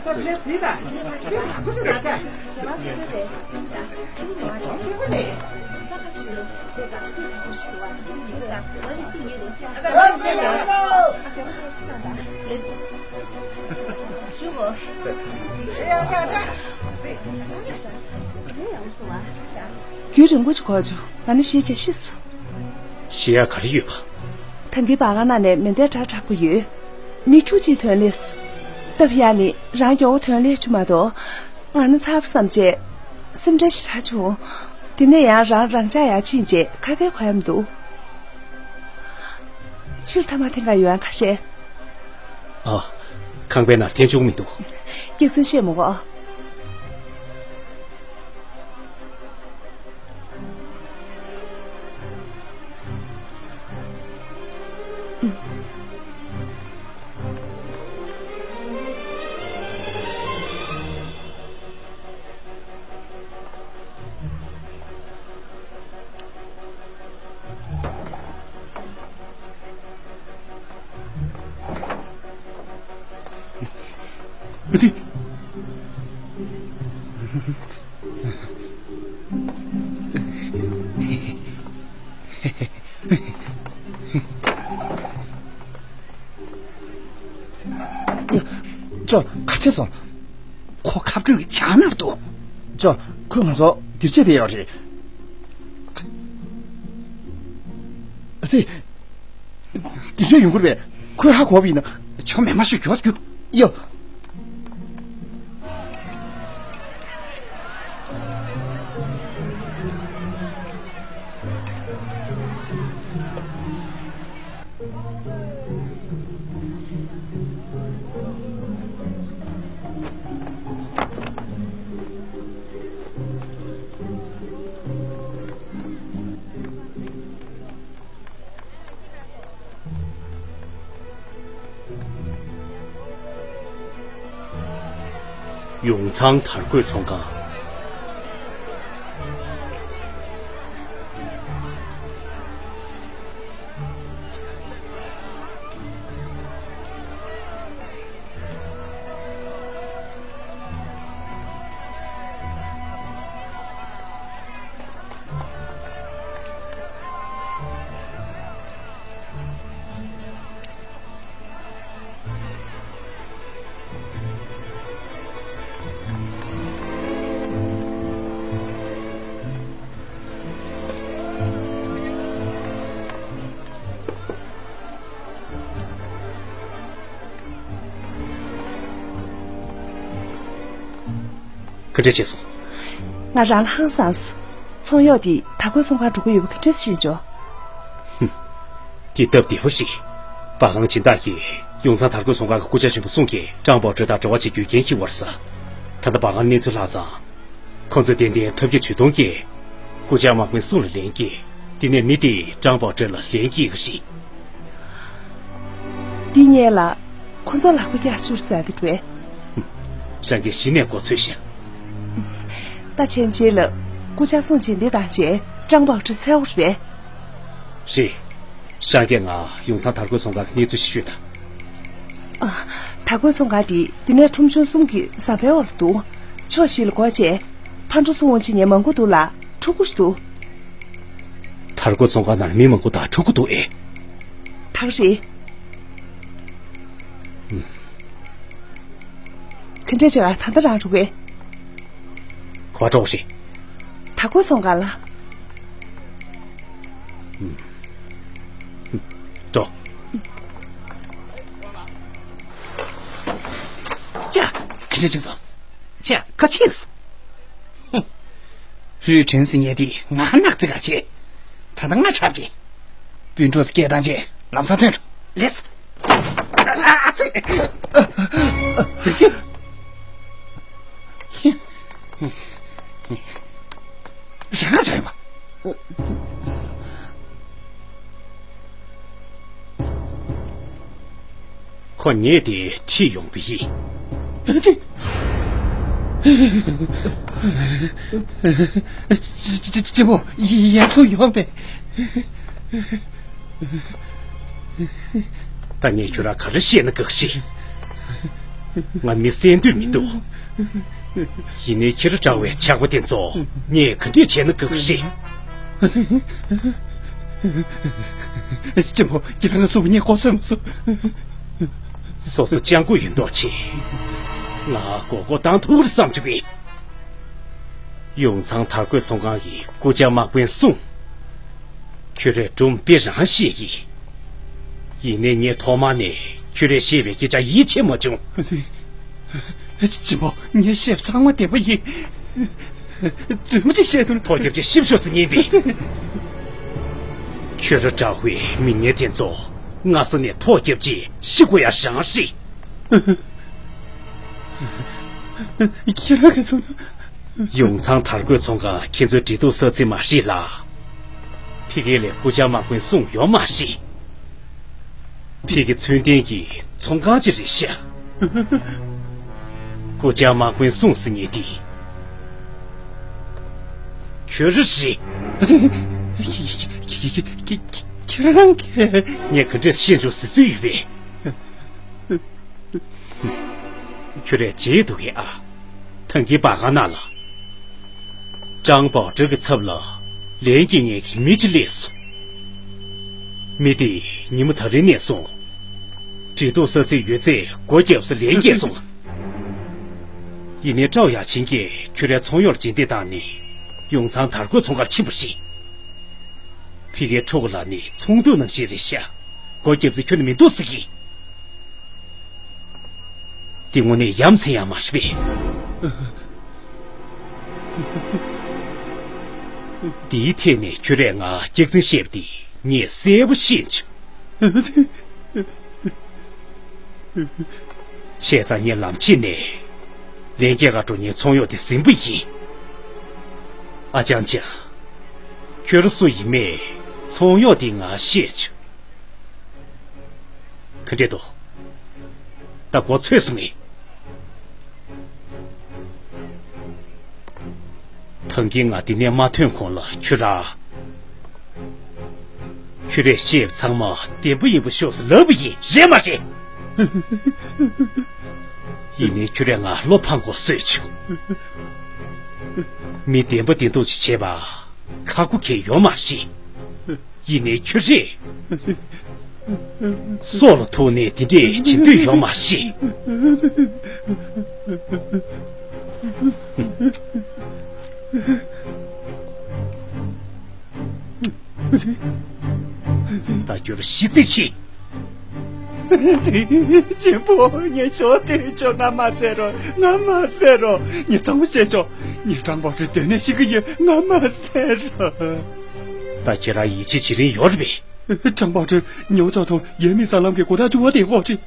ཨུ། རྒྱུན་རིང་པོ་ཅིག་འགོར་བྱུང་། ང་ནི་ཞེད་བྱས་ཤི་སོང་། ཞེད་ཡག་ག་རེ་ཡོད་པ། ད་གིན་སྦ་ཁང་ནང་ནས་མེ་མདའི་སྒྲ་གྲགས་པ་ཡོད། མི་ཁྱུ་གཅིག་ཐོན་སླེབས་སོང་། སྟབས་ཡག་ནི་རང་མགྱོགས་པོ་ཐོན་སླེབས་བྱུང་མ་གཏོགས། ང་ནི་ཚ་པོ་བསམ་བྱས། སེམས་ཁྲལ་ཞེ་དྲག་བྱུང་། དེ་ནས་ཡང་རང་རང་འཇགས་ཡར་ཕྱིན་རྗེས་ཁ་སྐད་གོ་ཡ་མི་འདུག་ཕྱིར་ཐ་མག་འཐེན་ག་ཡོང་ཡ་ཁ་ཤས། ཨ། ཁང་པའི་ནང་འཐེན་ཆོག་མི་འདུག་སྐྱག་རྫུན་བཤད་མི་དགོས། ཨ་ཙི། ཅོ། ག་ཆེ་སོང་། ཁོ་ཁ་སྤྲོད་ཀྱི་ཇག་ནང་འདུག་ཅོ། ཁོས་ང་ཚོ་སྒེར་གཅོད་བྱས་ཡོད་རེད། ཨ་ཙི། དེ་འདྲ་ཡོང་གི་རེད་པས། ཁོས་ཧ་གོ་བ་ཡིན་ན། ཁྱོད་མེད་མ་ཤོད། མགྱོགས་རྒྱུགས། ཡོ། ཡུང་ཚང་དར་གོས་ཚོང་ཁང་། ག་འདྲ་བྱས་སོང་། ང་རང་ལ་ཧང་སངས་སོང་། ཚོང་གཡོག་དེས་དར་གོས་ཚོང་ཁང་འགྲོ་གི་ཡོད་པ་ག་འདྲ་ཤེས་བྱུང་། ཧུམ། དེ་སྟབས་བདེ་པོ་ཞིག་སྦ་ཁང་སྦྱིན་བདག་གིས་ཡུང་ཚང་དར་གོས་ཚོང་ཁང་གི་སྐུ་བཅར་གཞོན་པ་སུང་གིས་ཀྲང་པའོ་ཀྲི་དང་འབྲེལ་བ་བྱེད་རྒྱུའི་འགན་འཁྱེར་བ་རེད་ཟེར། ད་ལྟ་སྦ་ཁང་གནས་ཚུལ་ལྷག་ཙང་། ཁོང་ཚོས་ཏན་ཏན་ཐབས་བརྒྱ་ཇུས་སྟོང་གིས་སྐུ་བཅར་དམག་མི་སུང་ལ་ལན་བསྐྱེལ། དེ་ནས་མི་དེས་ཀྲང་པའོ་ཀྲི་ལ་ལན་བསྐྱེལ་གྱི་རེད། འདི་སྔོན་ལ་ཁོ་ཚོ་ལག་པ་བརྒྱ་བཅུར་ཟ་གི་འདུག་པས། རང་གིས་གཞི་ནས་མགོ་ཚོས་ཤག་ད་ཕྱིན་ཆད་ལ་སྐུ་བཅར་སུང་ཆེན་འདི་དང་བཅས་ཀྲང་པའོ་ཀྲི་འཚོལ་དགོས་རེད་པས། རེད། རང་གིས་ང་ཡུང་ཚང་དར་གོས་ཚོང་ཁང་གི་གནས་ཚུལ་ཞིག་ཤོད་དང་། ཨ། དར་གོས་ཚོང་ཁང་འདི་འདི་ནས་ཁྲོམ་གཞུང་གསུམ་གྱི་ཟམ་པའི་འོག་ལ་འདུག་ཕྱོགས་བཞི་ལ་སྒོ་ཕྱེ། ཕར་འགྲོ་ཚུར་འོང་བྱེད་མཁན་མང་པོ་འདུག་ལ། ཕྲུ་གུ་ཞིག་འདུག་དར་གོས་ཚོང་ཁང་ནང་ལ་མི་མང་པོ་དང་ཕྲུ་གུ་འདུག་ཨེ། ད་ག་རེད། ཨུམ། དེ་འདྲ་བྱས་པ་ད་ལྟ་རང་འགྲོ་གི། ག་པར་འགྲོ་དགོས་རེད། དར་གོས་ཚོང་ཁང་ལ། ཨུམ། ཨུམ། འགྲོ། ཅག་དེ་འདྲ་བྱས་སོང་། ཅག་ཁ་ཕྱིས། ཧུམ། རུས་ཁྲེན་ཟེར་མཁན་དེ་ང་ནག་རྩི་ག་བྱེད། ད་ལྟ་ང་འཁྲབ་ཀྱི། སྤུན་གྲོགས་སུ་སྐད་བཏང་རྗེས་ལམ་སང་ཐོན་འགྲོ། ལེགས། ཨ་ཙི། ཨ་ཙི། རང་ག་བྱས་ཡོད་པ། ཁོ་ཉལ་ཏེ་ཁྲིད་ཡོང་པ་ཡིན། ཨ་ཙི། ཅི་ཅི་ཅི་ཅི་མོ་ཡ་ཐུག་ཡོང་པས། ད་ངས་ཁྱོད་རང་ག་རེ་བཤད་ན་དགའ་ཤེས། ང་མི་གསན་འདོད་མི་འདུག། ཡིན་ནའི་ཁྱེད་རང་འདྲ་བའི་ཇག་པ་དེ་ཚོ་ངས་ག་འདྲས་བྱས་ན་དགའ་གི་རེད། གཅེན་པོ། ཁྱེད་རང་ལ་སོགས་པ་ངས་ལྐོག་ཚོད་མ་སོང་། སོ་སོ་སྤྱང་པོ་ཡིན་མདོག་བྱེད། ང་མགོ་སྐོར་བཏང་ཐུབ་པར་བསམ་བྱུང་གི། ཡུང་ཚང་དར་གོས་ཚོང་ཁང་གི་སྐུ་བཅར་དམག་དཔོན་གསུངས། ཁྱོད་རས་སྒྲུང་དཔེ་རང་བཤད་ཀྱི། ཡིན་ནའི་ངས་ཐོག་མ་ནས་ཁྱོད་རས་བཤད་པའི་སྐད་ཆ་ཡིད་ཆེས་མ་བྱུང་། གཅེན་པོ། ངས་བཤད་ཚང་མ་བདེན་པ་ཡིན། རྫུན་མ་ཅིག་བཤད་དུས། ཐོ་རྒྱབ་ཅིག་ཤི་ཤོག་ཟེར་ཉན་པས། ཁྱོད་ར་འདྲ་བའི་མི་ངན་དེ་ཚོ་སྔ་ས་ནས་ཐོ་རྒྱབ་ཅིག་ཤི་དགོས་ཡ་རང་རེད། ཁྱེད་རང་གིས་གསུངས་ན། ཡུང་ཚང་དར་གོས་ཚོང་ཁང་ཁྱེད་ཚོའི་འབྲེལ་གཏུག་ས་ཚིགས་མ་རེད་ལ། ཕ་གི་ལ་སྐུ་བཅར་དམག་དཔོན་གསུངས་ཡོད་མ་རེད། ཕ་གི་ཚུལ་ལྡན་གྱི་ཚོང་ཁང་ཅིག་རེད་ཤག། སྐུ་བཅར་དམག་དཔོན་གསུངས་ཟེར་ཉན་དེ། ཁྱོད་ར་རེད། ཁྱེད་རང་གིས། ངས་ག་འདྲས་ཤེས་བྱུང་ཟེར་ཚུལ་ཡོད་པས། ཁྱོད་རས་བརྗེད་འདུག་གས་ཨ། ཐང་གི་བར་ཁ་ན་ལ། ཀྲང་པའོ་ཀྲི་གི་ཚབ་ལ་ལན་སྐྱེལ་མཁན་གྱི་མི་གཅིག་སླེབས་སོང་། མི་དེས་ཉིན་མོ་ད་རིང་ནས་བཟུང་། འབྲེལ་གཏུག་ས་ཚིགས་ཡོད་ཚད་སྒོ་བརྒྱབ་ཟེར་ལན་སྐྱེལ་སོང་། ཡིན་ནའི་ཀྲའོ་ཡ་ཆིན་གྱིས་ཁྱོད་རའི་ཚོང་གཡོག་ལ་རྗེས་འདེད་བཏང་ནས་ཡུང་ཚང་དར་གོས་ཚོང་ཁར་ཕྱིན་པ་རེད། ཕ་གིའི་ཕྲུ་གུ་ལ་ནི་ཚོང་དུས་ནང་བཞིན་རེད་ཤག། སྒོ་བརྒྱབ་ཚེ་ཁྱོན་ནས་མི་འདུག་ཟེར་གི། འདི་དངོས་གནས་ཡ་མཚན་ཡང་མ་རེད་པས། འདིའི་ཐད་ནས་ཁྱོད་རས་ང་སྐྱག་རྫུན་བཤད་པ་འདི་ངས་གསལ་པོ་ཤེས་བྱུང་། བྱས་ཙང་ངས་ལམ་ཕྱེད་ནས་ལན་སྐྱེལ་ག་འགྲོ་མཁན་ཚོང་གཡོག་དེ་ཟིན་པ་ཡིན། ཨ་ཅང་ཅང་། ཁྱོད་རང་སུ་ཡིན་མེད་ཚོང་གཡོག་དེས་ང་བཤད་བྱུང་། ག་འདྲས་འདུག། ད་མགོ་ཚོས་སོང་ངས། ཐང་གིས་ང་འདི་ནས་མ་ཐོན་གོང་ལ་ཁྱོད་རང་། ཁྱོད་རས་བཤད་པ་ཚང་མ་བདེན་པ་ཡིན་པ་ཤོག་ཟེར་ལབ་པ་ཡིན། རེད་མ་རེད། ཡིན་ནའི་ཁྱོད་རས་ང་བློ་ཕམ་དགོས་བཟོས་བྱུང་། མི་བདེན་པ་བདེན་མདོག་ཅིག་བྱེད་པ་ཁག་པོ་གང་ཡོད་མ་རེད། ཡིན་ནའི་ཁྱོད་རས་སྲོག་ལ་ཐུག་ནས་དེ་འདྲས་བྱེད་འདོད་ཡོད་མ་རེད། ད་ཁྱོད་ཤི་རྩིས་ཆེ། གཅེན་པོ། ངས་ཞོགས་དེ་ཆོག། ང་མ་བསད་རོགས། ང་མ་བསད་རོགས། ངས་ཚང་མ་བཤད་ཆོག། ངས་ཀྲང་པའོ་ཀྲི་སྡོད་ནས་ཤི་གི་ཡོད། ང་མ་བསད་རོགས། ད་ཁྱེད་རང་ཡིད་ཆེས་བྱེད་རིན་ཡོད་རེད་པས། ཀྲང་པའོ་ཀྲི་ཉོ་ཆོག་ཐོང་ཡས་མི་ས་ལམ་གྱི་གོ་ཐག་ཆུ་བོ་དེ་ཧོ་ཁྲི།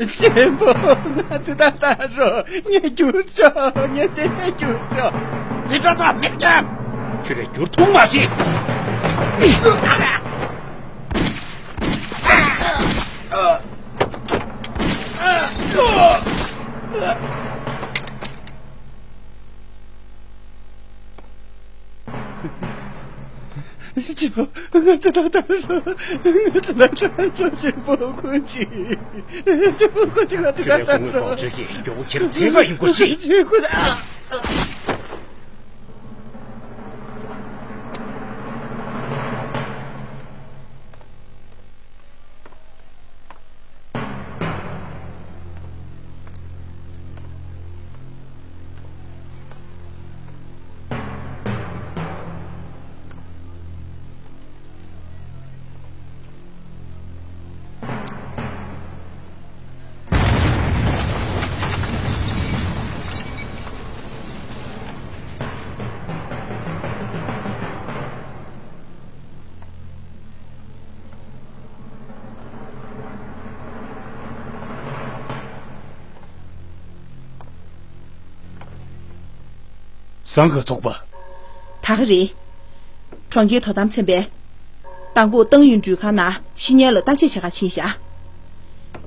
གཅེན་པོ། ང་ཚོ་ད་ལྟ་རོ། ངས་བསྒྱུར་ཆོག། ངས་དེ་དེ་བསྒྱུར་ཆོག། མི་འགྲོ་ཚོ་མི་སྐྱོན། ཁྱོད་རས་བསྒྱུར་ཐུབ་མ་རེད། གཅེན་པོ། ང་ཚོ་ད་ལྟ་རོ། ང་ཚོ་ད་ལྟ་རོ། གཅེན་པོ་ཁོ་ཅི། གཅེན་པོ་ཁོ་ཅི། ང་ཚོ་ད་ཁྱོད་རའི་ལྟ་སྐུ་ངོ་རོ། ལྐོག་ཆ་གིས་མགྱོགས་པོ་ཁྱེར་ཚེ་ག་ཡོང་དགོས་ཤིག། གཅེན་པོ། ཨ། ཟངས་དཀར་ཚོགས་པ། ད་ག་རེད། གྲོང་ཁྱེར་དོ་དམ་ཚན་པས་མདང་དགོང་ཏང་ཡོན་འགྲུལ་ཁང་ནང་བཤེར་གཉེར་ལ་བརྟག་དཔྱད་བྱེད་ག་ཕྱིན་བཞག།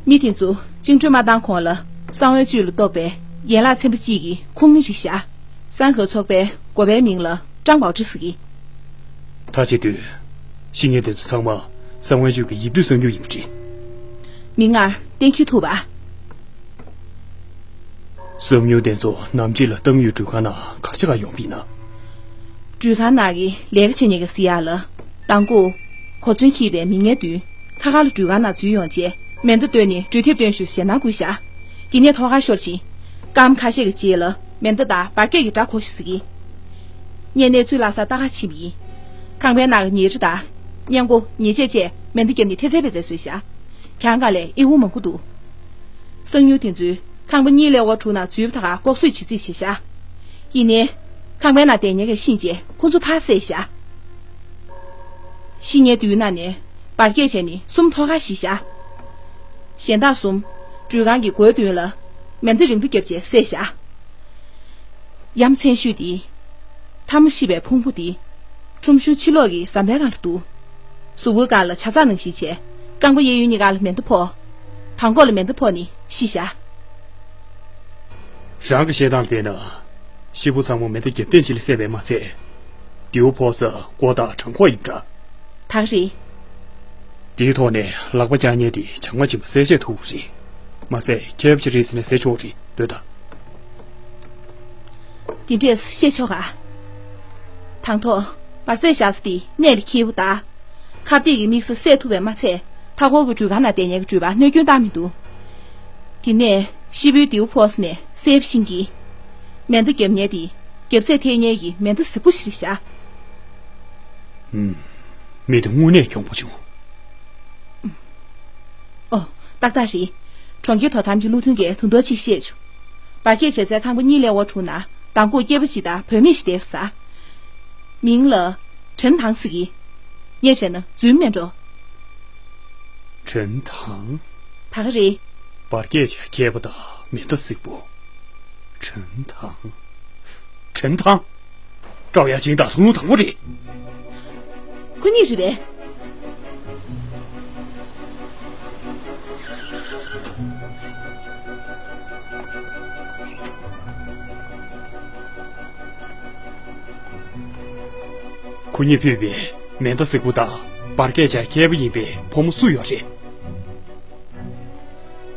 མི་དེ་ཚོ་བཅིངས་འགྲོལ་མ་བཏང་གོང་ལ་གསང་བའི་བཅུད་ལ་གཏོགས་པའི་ཡན་ལག་ཚན་པ་གཅིག་གི་ཁོངས་མི་རེད་བཞག། ཟངས་དཀར་ཚོགས་པའི་འགོ་པའི་མིང་ལ་ཀྲང་པའོ་ཀྲི་ཟེར་གི། ད་བྱེད་དུས། བཤེར་གཉེར་དེ་ཚོ་ཚང་མ་ གསང་བའི་ཆོས་ཀྱི་ཡིབ་དུས་གསང་ཉུལ་ཡིན་པ་རེད། མིག་སྔར་བསྟན་ཁྱི་ཐུབ་པ། གསང་ཉུལ་དེ་ཚོ་ནམ་རྒྱུན་ལ་གཏམ་ཡུལ་འགྲུལ་ཁང་ནང་ག་རེ་བྱེད་ག་ཡོང་པ་ཡིན་ན། འགྲུལ་ཁང་ནང་གི་ལས་ཀ་བྱེད་མཁན་གྱིས་ཟེར་ཡག་ལ། མདང་དགོང་གོ་མཚོན་འཁྱེར་བའི་མི་ངན་བདུན་ཁ་ཁ་ལ་འགྲུལ་ཁང་ནང་འཛུལ་ཡོང་རྗེས་མེ་མདའ་བཏོན་ནས་འགྲུལ་ཐེབས་བཏོན་ཞུ་ཞེད་སྣང་བསྐུལ་བཞག་དེ་ནས་ཐོག་ཁར་ཤོར་ཕྱིན། སྐར་མ་ཁ་ཤས་ཀྱི་རྗེས་ལ་མེ་མདའ་དང་འབར་གས་ཀྱི་སྒྲ་གོ་ཞིག་ཟེར་གི། ངས་གནས་ཚུལ་ལྷ་སར་ལྟ་ག་ཕྱིན་པ་ཡིན། ཁང་པའི་ནང་གི་ཉལ་ཁྲི་དང་། སྔས་མགོ་ཉལ་ཆས་བཅས་མེ་མདའ་བརྒྱབ་ནས་ཐེ་ཚེ་བེ་ཚེ་བཟོས་བཞག་གྱང་གང་ལས་ཨི་ཝུ་མང་པོ་འདུག་གསང་ཉུལ་དེ་ཚོས་ཁང་པ་གཉིས་ཀླད་ཀོར་དྲུག་ནང་འཛུལ་བ་དག་ལྐོག་གསོད་བྱེད་རྩིས་བྱས་བཞག་ཡིན་ནའི། ཁང་པའི་ནང་བསྡད་མཁན་གྱིས་ཤེས་རྗེས་ཁོ་ཚོ་ཕར་བསད་བཞག་ཤི་མཁན་བདུན་ནང་ནས་འབར་གས་བྱས་ནས་གསུམ་ཐོག་ཁར་ཤི་བཞག་གཞན་དག་གསུམ། འགྲུལ་ཁང་གི་སྒོའི་མདུན་ལ་མེ་མདའ་རིང་པོ་བརྒྱབ་རྗེས་བསད་བཞག་ཡ་མཚན་ཤོས་དེ། ཐ་མ་ཤི་བའི་ཕུང་པོ་དེ། ཁྲོམ་གཞུང་ཕྱི་ལོགས་ཀྱི་ཟམ་པའི་སྒང་ལ་འདུག་གཟུགས་པོའི་སྒང་ལ་ཆ་ཚང་ནང་བཞིན་བྱས། རྐང་པ་གཡས་གཡོན་གཉིས་ཀ་ལ་མེ་མདའ་ཕོག་བྲང་ཁོག་ལ་མེ་མདའ་ཕོག་ནས་ཤི་བཞག་རང་གི་བཤད་སྟངས་བལྟས་ན། ཤི་བོ་ཚང་མ་མེ་མདའ་རྒྱབ་རྟེན་ཅིག་ལ་བསད་པས་མ་ཚད། མདེའུ་ཕོག་ས་མགོ་དང་བྲང་ཁོག་ཡིན་འདྲ། ད་ག་རེད། དེའི་ཐོག་ནས་ལག་པ་བཀྱག་མཁན་དེ་བྱང་མ་ཕྱིན་པ་གསལ་བཤད་ཐུབ་པ་རེད། མ་ཟད་མཁས་པ་ཅིག་རེད་ཟེར་ནས་ཟེར་ཆོག་རེད་འདོད་ད། དེ་འདྲས་བཤད་ཆོག་ག་དང་ཐོག་འབར་རྫས་བཞག་ས་དེ་གནས་ལ་འཁེལ་བོ་ད། ཁ་གཏད་ཀྱི་དམིགས་བསལ་བསད་ཐུབ་པས་མ་ཚད། མཐའ་འཁོར་གྱི་འགྲུལ་ཁང་ནང་བསྡད་མཁན་གྱི་འགྲུལ་པར་གནོད་སྐྱོན་བཏང་མི་འདུག་དེ་ནས་ཤི་བོའི་མདེའུ་ཕོག་ས་ནས་གསལ་པོ་ཤེས་ཀྱི། མེ་མདའ་བརྒྱབ་མཁན་དེ་རྒྱབ་ཚད་ཐེབས་མཁན་གྱི་མེ་མདའ་གཟིག་པོ་ཞིག་རེད་བཞག་ཧུམ། མི་དེ་དངོས་གནས་གྱོང་པོ་བྱུང་། ཨོ། ཏག་ཏག་རེད། གྲོང་ཁྱེར་དོ་དམ་གྱི་བློ་མཐུན་གྱིས་དོན་དག་ཅིག་བཤད་བྱུང་། འབར་གས་བྱས་ཚད་ཁང་པ་གཉིས་ཀླད་ཀོར་དྲུག་ནང་མདང་དགོང་སྐྱེས་པ་གཅིག་དང་བུད་མེད་ཞིག་བསྡད་ས། མིང་ལ། ཁྲེན་ཐང་ཟེར་གི། ངས་བྱས་ན་རྫུན་མེད་འགྲོ། ཁྲེན་ཐང་། ད་ག་རེད། འབར་གས་བྱས་མཁས་པ་དང་མེ་མདའ་གཟིག་པོ། ཁྲེན་ཐང་། ཁྲེན་ཐང་། ཀྲའོ་ཡ་ཅིན་དང་ལྷུང་ལྷུང་དང་པོ་རེད། ཁོ་གཉིས་རེད་པས། ཁོ་གཉིས་ཕུད་པའི་མེ་མདའ་གཟིག་པོ་དང་འབར་གས་བྱས་མཁས་པ་ཡིན་པའི་ཕོ་མོ་སུ་ཡོད་རེད།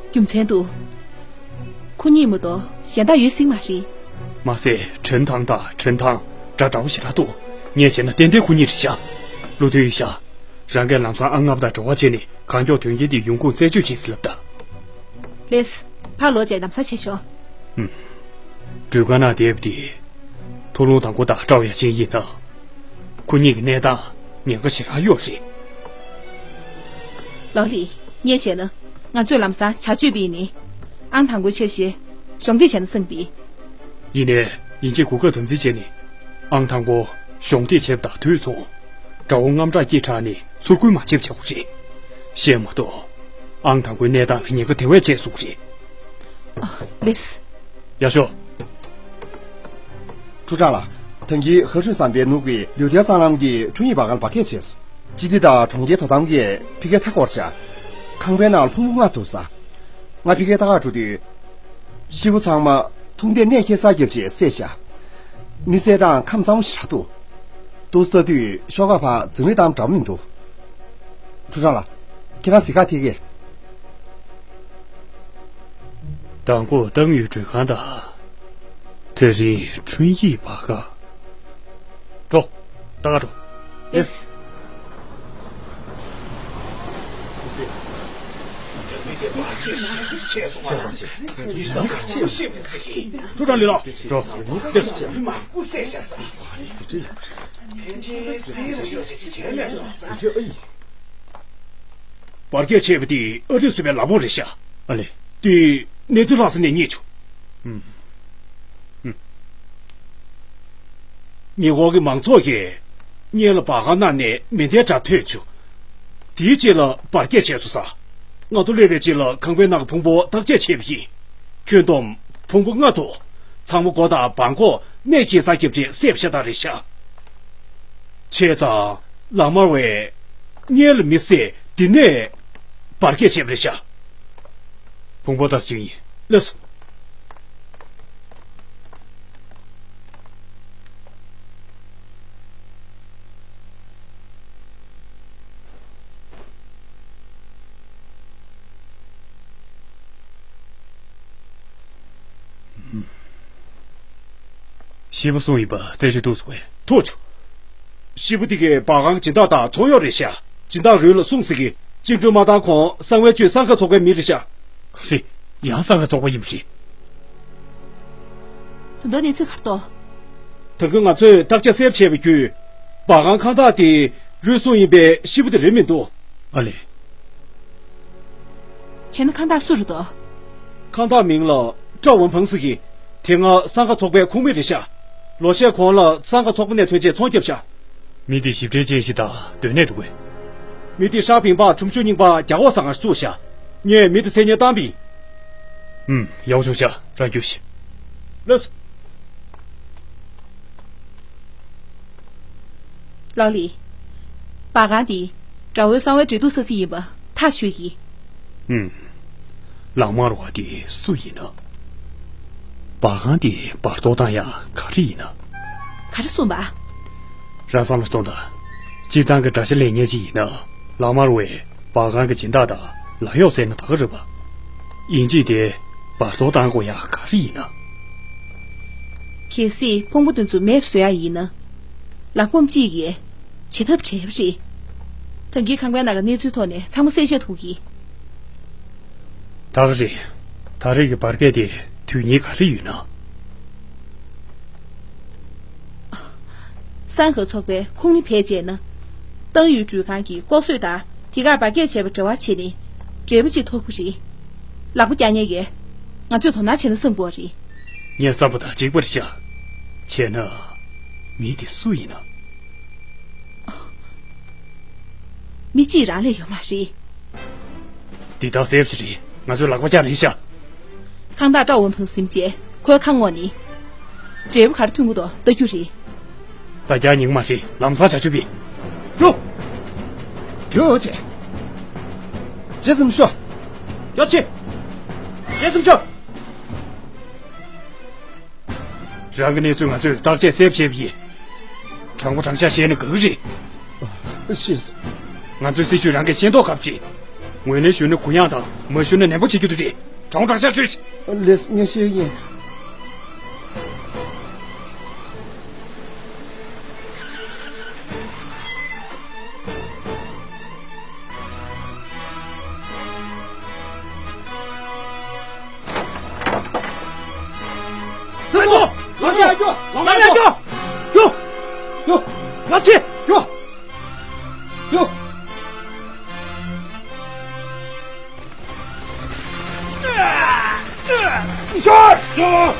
རྒྱུ་མཚན་འདུག་ཁོ་གཉིས་མ་གཏོགས་གཞན་དག་ཡོད་སྲིད་མ་རེད། མ་ཟད་ཁྲེན་ཐང་དང་ཁྲེན་ཐང་འདྲ་འདྲ་བོ་ཞེ་དྲག་འདུག་ངས་བྱས་ན་ཏན་ཏན་ཁོ་གཉིས་རེད་ཤག་བློ་མཐུན་ཡིན་ཤག་རང་གིས་ལམ་སང་ཨང་ལྔ་པ་དང་འབྲེལ་བ་བྱས་ནས་གང་མགྱོགས་དོན་རྐྱེན་དེ་ཡོང་ཁུངས་རྩད་གཅོད་བྱེད་ཟེར་ལབ་ད། ལེས། ཕར་ལོག་བྱས་ལམ་སང་བྱེད་ཆོག་འགྲུལ་ཁང་ནང་བསྡད་པ་དེ། ཐུ་ལུང་དང་པོ་དང་ཀྲའོ་ཡ་ཅིན་ཡིན་ན། ཁོ་གཉིས་ཀྱི་གནས་སྟངས་ཉེན་ཁ་ཞེ་དྲག་ཡོད་རེད། ལོ་ལི། ངས་བྱས་ན། ང་ཚོས་ལམ་སང་བྱ་སྤྱོད་སྤེལ་ནས། ཨང་དང་པོའི་འཆར་གཞི། གཞོགས་འདེགས་བྱས་ན་བསམ་པས། ཡིན་ནའི་ཡིན་གཅིག་གོ་སྐབས་དམ་འཛིན་བྱས་ནས། ཨང་དང་པོ་གཞོགས་འདེགས་བྱས་པ་དང་དུས་མཚུངས། དགྲ་བོ་རྔམ་སྐྲག་སྐྱེས་དྲགས་ནས་ཚུར་རྒོལ་མ་བྱེད་པ་བྱ་དགོས་རེད། བཤད་མ་གཏོགས། ཨང་དང་པོའི་གནས་སྟངས་ལ་ཉེན་ཁ་དེ་བས་ཆེ་བཟོ་གི་རེད། ཨ། ལེས། ཡག་ཤོས། ཁྲུའུ་ཀྲང་ལགས། ཐང་གི་ཧ་ཧྲུན་ཟམ་པའི་ནུབ་ཀྱི་ལུས་རྟེན་གཙང་ལམ་གྱི་འཕྲུལ་ཡིག་སྦར་ཁང་འབར་གས་བྱས་སོང་། སྤྱི་བདེ་དང་གྲོང་ཁྱེར་དོ་དམ་གྱིས་ཕ་གིར་མཐའ་བསྐོར་བྱས། ཁང་པའི་ནང་ལ་ཕུང་པོ་ལྔ་འདུག་ས། ང་ཕ་གིར་ལྟ་ག་འགྲོ་དུས། ཤི་བོ་ཚང་མ་འཐུང་ལྡེར་གནས་འཁེལ་སར་བརྒྱབ་རྗེས་བསད་བཞག་མི་བསད་སྟངས་ཁམས་གཙང་མོ་ཞེ་དྲག་འདུག་ཏོག་ཙམ་ལྟ་དུས་ཤོག་ཁག་ཕར་འཛིང་རེས་བཏང་འདྲ་པོ་མི་འདུག་ཁྲུའུ་ཀྲང་ལགས། ཁྱེད་རང་གཟིགས་ཁ་ཐེག་གེ། མདང་དགོང་གཏམ་ཡུལ་འགྲུལ་ཁང་དང་། དེ་རིང་འཕྲུལ་ཡིག་སྦར་ཁང་། འགྲོ། ལྟ་ག་འགྲོ། ལེས། ཁྲུའུ་ཀྲང་ལི་ལགས། འགྲོ། ལེས། འབར་གས་བྱས་པ་དེ་ཨ་རི་སུ་བའི་ལག་པ་རེད་ཤག་ཨ་ལེ། དེ་གནས་ཚུལ་ལྷག་ས་ནས་རྙེད་བྱུང་། ཨུམ། ཨུམ། ཉེ་འཁོར་གྱི་མང་ཚོགས་ཀྱིས་སྔོན་ལ་སྦར་ཁང་ནང་ནས་མེ་མདའི་སྒྲ་ཐོས་བྱུང་། དེའི་རྗེས་ལ་འབར་གས་བྱས་སོང་ས། ང་ཚོ་སླེབས་པའི་རྗེས་ལ་ཁང་པའི་ནང་གི་ཕུང་པོ་བརྟག་དཔྱད་བྱས་པ་ཡིན། ཁྱོན་བསྡོམས་ཕུང་པོ་ལྔ་འདུག་ཚང་མ་མགོ་དང་བྲང་ཁོག་གནས་འཁེལ་སར་བརྒྱབ་རྗེས་བསད་པ་ཤ་སྟག་རེད་ཤག་བྱས་ཙང་ལག་དམར་བས་སྔོན་ལ་མི་བསད་འདི་ནས་འབར་གས་བྱས་པ་རེད་ཤག་ཕུང་པོ་ལྟ་ཅིག་ཡིན། ལགས་སོ། ཤི་བོ་སུ་ཡིན་པ་རྩད་གཅོད་ཐུབ་སོང་བས། ཐུག་ཆོག་ཤི་བོ་དེ་གའི་བ་གང་གི་སྦྱིན་བདག་དང་ཚོང་གཡོག་རེད་ཤག་སྦྱིན་བདག་རུས་ལ་སུང་ཟེར་གི། བཅིངས་འགྲོལ་མ་བཏང་གོང་གསང་བའི་ཆོས་གསང་སྔགས་ཚོགས་པའི་མི་རེད་ཤག་རེད། ཡང་གསང་སྔགས་ཚོགས་པ་ཡིན་པ་རེད། དོན་དག་གནས་ཚུལ་ག་རེ་འདུག་ད་གིན་ང་ཚོས་བརྟག་དཔྱད་གསལ་པོ་བྱས་པ་བརྒྱུད། བ་གང་ཁང་བདག་དེ་རུས་སུང་ཡིན་པས་ཤི་བོ་དེ་རེད་མི་འདུག་ཨ་ལེ། བྱས་ན་ཁང་བདག་སུ་རེད་འདུག་ཁང་བདག་མིང་ལ་ཀྲའོ་ཝུན་ཕང་ཟེར་གི། དེ་སྔ་གསང་སྔགས་ཚོགས་པའི་ཁོངས་མི་རེད་ཤག་ལོ་ཤས་གོང་ལ་གསང་སྔགས་ཚོགས་པ་ནས་ཐོན་རྗེས་ཚོང་བརྒྱབ་ཤག་མི་དེ་ཞིབ་ཕྲའི་ཅན་ཞིག་དང་སྡོད་གནས་འདུག་གས། མི་དེ་ཧྲ་ཕིང་པ་ཁྲོམ་གཞུང་རྙིང་པ་རྒྱ་འོག་ས་ང་བཙུགས་ཤག་ངས་མི་དེ་མཚན་སྙན་བཏང་པ་ཡིན། ཨུམ། ཡག་པོ་བྱུང་ཤག་རང་རྒྱུགས་ཤིག་ལགས་སོ། ལའོ་ལི། བ་གང་དེ་དགྲ་བོའི་གསང་བའི་འབྲེལ་གཏུག་ས་ཚིགས་ཡིན་པ་ཐག་ཆོད་ཀྱི། ཨུམ། ལག་དམར་བ་དེ་སུ་ཡིན་ན། བ་གང་དེ་བར་སྟོང་བཏང་ཡག་ག་རེ་ཡིན་ན། ག་རེ་གསུངས་པ། རང་བསམ་བློ་གཏོང་དང་། སྤྱིར་བཏང་གི་དགྲ་ཤ་ལེན་མཁན་ཅིག་ཡིན་ན། ལག་དམར་བས་བ་གང་གི་སྦྱིན་བདག་དང་ལག་གཡོག་བསད་ན་ད་ག་རེད་པ། ཡིན་གཅིག་དེ་བར་སྟོང་བཏང་དགོས་ཡག་ག་རེ་ཡིན་ན། གལ་སྲིད་ཕུང་པོ་དེ་ཚོ་མེད་པ་བཟོ་ཡག་ཡིན་ན། ལག་འབུམ་གཅིག་གིས་བྱེད་ཐབས་བྲལ་བ་རེད། ད་གིན་ཁང་པའི་ནང་གི་གནས་ཚུལ་ཐོག་ནས་ཚང་མ་གསལ་བཤད་ཐུབ་ཀྱི། ད་ག་རེད། ད་རེས་ཀྱི་བར་བརྒལ་དེ་དུས་ངེས་ག་རེ་ཡོད་ན། གསང་སྔགས་ཚོགས་པའི་ཁོངས་མི་ཕལ་ཆེར་ན། ཏང་ཡུལ་འགྲུལ་ཁང་གི་ལྐོག་གསོད་དང་དེ་གར་བར་བརྒལ་བྱས་པ་འབྲེལ་བ་བྱས་ནས་འབྲས་བུ་ཅིག་ཐོབ་ཀྱི་རེད། ལག་པ་བཀྱག་ཉེན་ཡོད། ང་ཚོས་དོ་སྣང་བྱས་ན་བསམ་དགོས་པ་རེད། ངའི་བསམ་པ་དང་གཅིག་པ་རེད་ཤག་བྱས་ན། མི་དེ་སུ་ཡིན་ན། མི་གཅིག་རང་ལས་ཡོད་མ་རེད། འདི་དག་གསལ་པོ་ཞིག་རེད། ང་ཚོས་ལག་པ་བཀྱག་ནས་ཤག་ཁང་བདག་ཀྲའོ་ཝུན་ཕང་ཟིན་རྗེས་ཁོའི་ཁ་ངོ་ནི། འབྲས་བུ་ག་རེ་ཐོན་གྱི་འདུག་ལྟ་རྒྱུ་རེད། ད་རྒྱག་ཉེན་མ་རེད། ལམ་སང་བྱ་ཆུ་པི། ཡོ། ཡོ་ཆེ། ཇེ་སིམ་ཤོ། ཡོ་ཆེ། ཇེ་སིམ་ཤོ། རང་གི་གནས་ཚུལ་ང་ཚོས་བརྟག་དཔྱད་གསལ་པོ་བྱས་པ་ཡིན། དྲང་པོ་དྲང་བཞག་བཤད་ན་དགའ་གི་རེད། ཤེས་སོང་། ང་ཚོའི་སྲིད་བྱུས་རང་གིས་ཤེས་མདོག་ཁ་པོ་བྱེད། ངོས་ལེན་ཞུས་ན་གུ་ཡངས་དང་མ་ཞུས་ན་ནན་པོ་བྱེད་རྒྱུ་དེ་རེད། དྲང་པོ་དྲང་བཞག་ཤོད་ཤིག་ལགས་སོ། ངས་ཤེས་ཡིན། ལགས་སོ། ལགས་སོ། ལགས་སོ། ཡོ། ཡོ། ཡོ། ཡོ། ཡོ། ཡོ། ཡོ། ཤོར། ཤོར།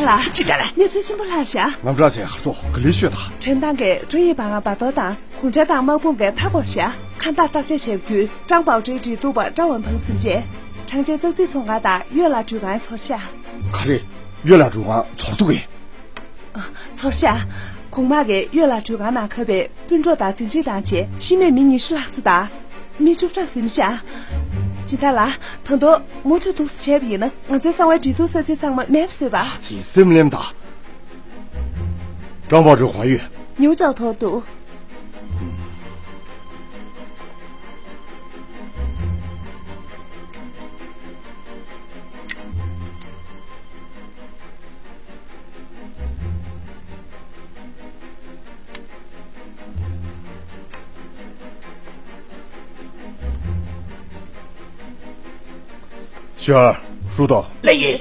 ལ། ཅི་ད་ལ། གནས་ཚུལ་ཆེན་པོ་ལྷག་ཤག་ངམ་དྲག་ཆེ་ཧར་ཏོ་ག་ལེ་ཤོད་ད། ཁྲིན་ཏང་གིས་ཀྲུའུ་ཡི་བ་ང་བ་ཏོ་དང་གུང་ཁྲན་ཏང་དམག་དཔུང་གི་མཐའ་བསྐོར་ཤག་ཁང་བདག་བརྟག་དཔྱད་བྱས་པ་བརྒྱུད་ཀྲང་པའོ་ཀྲིའི་འབྲེལ་གཏུག་པ་ཀྲའོ་ཝུན་ཕང་ཟིན་རྗེས། ཁྲང་ཅན་ཙག་ཙིག་ཚོང་ཁང་དང་གཡོས་ལ་འགྲུལ་ཁང་ཚོར་ཤག་ག་རེ། གཡོས་ལ་འགྲུལ་ཁང་ཚོར་འདུག་གས། ཚོར་ཤག་གོང་དམག་གིས་གཡོས་ལ་འགྲུལ་ཁང་ནང་ཁ་བའི་སྤུན་གྲོགས་དང་འཛིང་རེས་བཏང་རྗེས་ཤི་རྨས་མི་ཉི་ཤུ་ལྷག་ཙམ་དང་། མི་བཅུ་ཕྲག་ཟིན་ཤག་ཇི་ལྟར་ལ། ད་དུང་མུ་མཐུད་འདུག་སེ་བྱས་པ་ཡིན་ན་ང་ཚོའི་གསང་བའི་འབྲེལ་གཏུག་ས་ཚིགས་ཚང་མ་མེད་པ་བཟོས་པ། ཨ་ཙི་སེམས་ལེམ་དང་། ཀྲང་པའོ་ཀྲི་གང་ཡོད། ཉུའུ་ཅའོ་ཐོག་ཏུ། ཞོར། ཧྲུའུ་ཏོ། ལགས་ཡིན།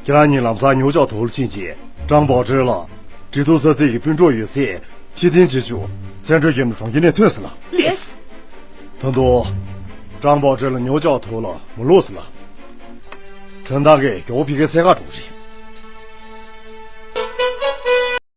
ཁྱེད་རང་གཉིས་ལམ་སང་ཉུའུ་ཅའོ་ཐོག་ལ་ཕྱིན་རྗེས་ཀྲང་པའོ་ཀྲི་ལ། འབྲེལ་གཏུག་ས་ཚིགས་ཀྱི་སྤུན་གྲོགས་ཡོད་ཚད་ཕྱིར་འཐེན་བྱེད་རྒྱུ་མཚན་སྤྲོད་བརྒྱབ་ནས་གྲོང་ཁྱེར་ནས་ཐོན་ཟིན་ལ། ལགས། ད་དུང་། ཀྲང་པའོ་ཀྲི་ལ་ཉུའུ་ཅའོ་ཐོག་ལ་མ་ལོག་ཟེར་ལ། ཁྲིན་ཏང་གིས་མགྱོགས་པོ་ཕ་གིར་འཚོལ་གར་འགྲོ་གི་རེད།